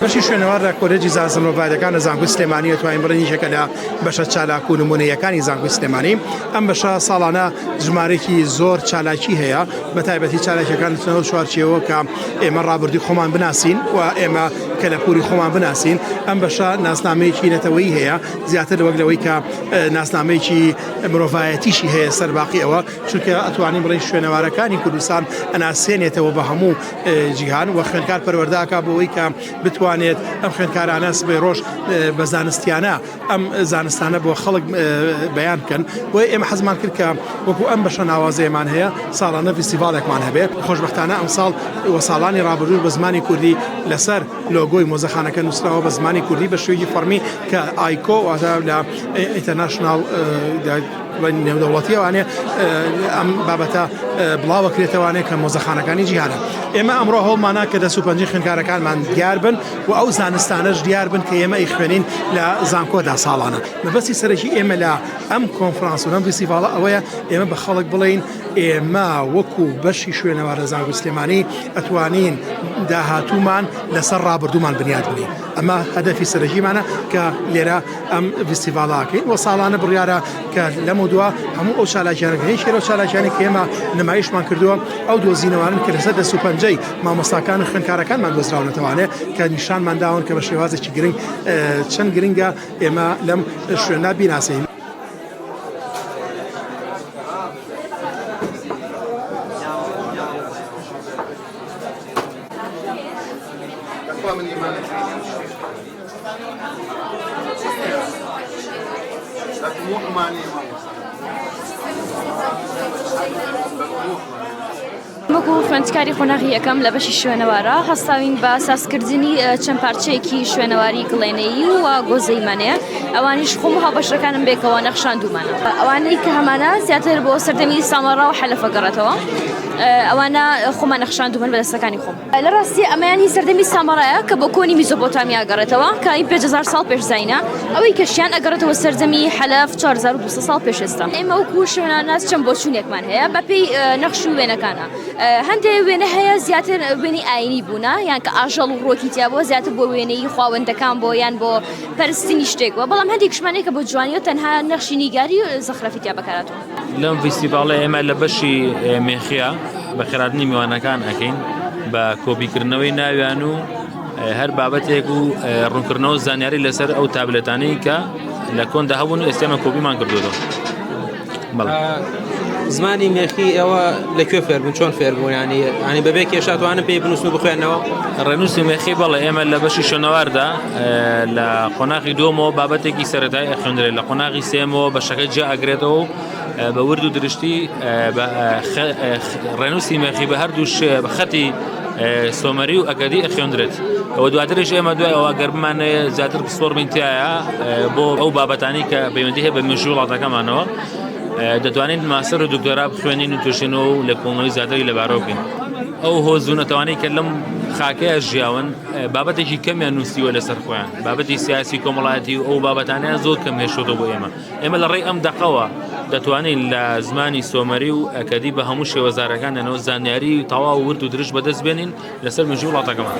بەشی شوێنەوار لە کۆلێجی زانستە مرۆڤایەتیەکان لە زانکۆی سلێمانی ئەتوانین بڵێین یەکێکە لە بەشە چالاک و نمونەیەکانی زانکۆی سلێمانی ئەم بەشە ساڵانە ژمارێکی زۆر چالاکی هەیە بە تایبەتی چالاکیەکان لەناو چوارچێوە کە ئێمە ڕابردووی خۆمان بناسین و ئێمە کەلەپوری خۆمان بناسین ئەم بەشە ناسنامەیەکی نەتەوەیی هەیە زیاتر وەک لەوەی کە ناسنامەیەکی مرۆڤایەتیشی هەیە سەرباقی ئەوە چونکە ئەتوانین بڵێین شوێنەوارەکانی کوردستان ئەناسێنێتەوە بە هەموو جیهان و خوێندکار پەروەردەکا بۆ ئەوەی کە بتوانێت ئەم خوێندکارانە سبەی ڕۆژ بە زانستیانە ئەم زانستانە بۆ خەڵک بەیان بکەن بۆیە ئێمە حەزمان کرد کە وەکو ئەم بەشە ناوازەیەمان هەیە ساڵانە فیستیڤاڵێکمان هەبێت خۆشبەختانە ئەمساڵ و ساڵانی ڕابردوو بە زمانی کوردی لەسەر لۆگۆی مۆزەخانەکە نووسراوە بە زمانی کوردی بە شێوەیەکی فەڕمی کە ئایکۆ واتە لە international نێودەوڵەتیەوانێ ئەم بابەتە بڵاوەکرێتەوانێ کە مۆزەخانەکانی جیهانە ئێمە ئەمڕۆ هەوڵمانە کە دەست و پەنجەی خوێندکارەکانمان دیار بن و ئەو زانستانەش دیار بن کە ئێمە ئەیخوێنین لە زانکۆدا ساڵانە مەبەستی سەرەکی ئێمە لە ئەم کۆنفرانس و لەم فیستیڤاڵە ئەوەیە ئێمە بە خەڵک بڵێین ئێمە وەکو بەشی شوێنەوار لە زانکۆی سلێمانی ئەتوانین داهاتوومان لەسەر ڕابردوومان بنیات بنێین ئەمە هەدەفی سەرەکیمانە کە لێرە ئەم فیستیڤاڵە ئەکەین و ساڵانە بڕیارە کە لەمەودوا هەموو ئەو چالاکیانە کە هیچ لەو چالاکیانەی کە ئێمە نمایشمان کردووە ئەو دۆزینەوانن کە لەسەر دەست و پەنجەی مامۆستاکان و خوێندکارەکانمان دۆزراونەتەوانێ کە نیشانمان داون کە بە شێوازێکی گرنگ چەند گرنگە ئێمە لەم شوێنە بیناسین. وەکو خوێندکاری قۆناغی یەکەم لە بەشی شوێنەوارە هەستاوین بە سازکردنی چەند پارچەیەکی شوێنەواری گڵێنەیی و گۆزەی مەنێ ئەوانیش خۆم و هاوبەشەکانم بێکەوە نەخشاندومانە ئەوانەی کە هەمانە زیاتر بۆ سەردەمی سامەڕا و حەلەفە گەڕێتەوە ئەوانە خۆمان نەخشاندومن بە دەستەکانی خۆم لە ڕاستی ئەمەیان هی سەردەمی سامەڕایە کە بۆ کۆنی میزۆپۆتامیا ئەگەڕێتەوە کە هی 5000 ساڵ پێش زایینە ئەوەی کەشیان ئەگەڕێتەوە سەردەمی حەلەف 4200 ساڵ پێش ئێستا ئێمە وەکو شوێناناس چەند بۆچوونێکمان هەیە بەپێی نەخش و وێنەکانە هەندێ وێنە هەیە زیاتر وێنەی ئاینی بوونە یان کە ئاژەڵ و ڕۆکی تیا بووە زیاتر بۆ وێنەی خواوەندەکان بۆ یان بۆ پەرستنی شتێک بووە بەڵام هەندێکشمان هەیە کە بۆ جوانی و تەنها نەخشی نیگاری و زەخرەفی تیا بەکارهاتووە. لەم فیستیڤاڵە ئێمە لە بەشی مێخیا بەخێرهاتنی میوانەکان ئەکەین بە کۆپیکردنەوەی ناویان و هەر بابەتێک و ڕوونکردنەوە زانیاری لەسەر ئەو تابلێتانەی کە لە کۆندا هەبوون و ئێستێمە کۆپیمان کردوەوە. زمانی مێخی ئێوە لە کوێ فێربوون چۆن فێربوون ینی ینی بەبێ کێشە توانن پێی بنووسن و بخوێنەوە ڕێنووسی مێخی بەڵێ ئێمە لە بەشی شوێنەواردا لە قۆناغی دووەمەوە بابەتێکی سەرەتای ئەخوێندرێت لە قۆناغی سێمەوە بەشەکە جیا ئەگرێتەوە و بە ورد و درشتی ڕێنووسی مێخی بە هەردوو خەتی سۆمەری و ئەکەدی ئەخوێندرێت ئەوە دواترش ئێمە دوای ئەوە گەر بمانەوێت زیاتر پسپۆڕ بین تایە بۆ ئەو بابەتانی کە پەیوەندی هەیە بە مێژوو وڵاتەکەمانەوە دەتوانین ماستەر و دکتۆرا بخوێنین و توێژینەوە و لێکۆڵینەوەی زیاتری لەبارەوە بکەین ئەو هۆز و نەتەوانەی کە لەم خاکەیە ژیاون بابەتێکی کەمیان نووسیوە لەسەر خۆیان بابەتی سیاسی کۆمەڵایەتی و ئەو بابەتانیان زۆر کەم هێشتۆتەوە بۆ ئێمە ئێمە لە ڕێی ئەم دەقەوە دەتوانین لە زمانی سۆمەری و ئەکەدی بە هەموو شێوەزارەکانیانەوە زانیاری تەواو ورد و درشت بەدەست بێنین لەسەر مێژوو وڵاتەکەمان.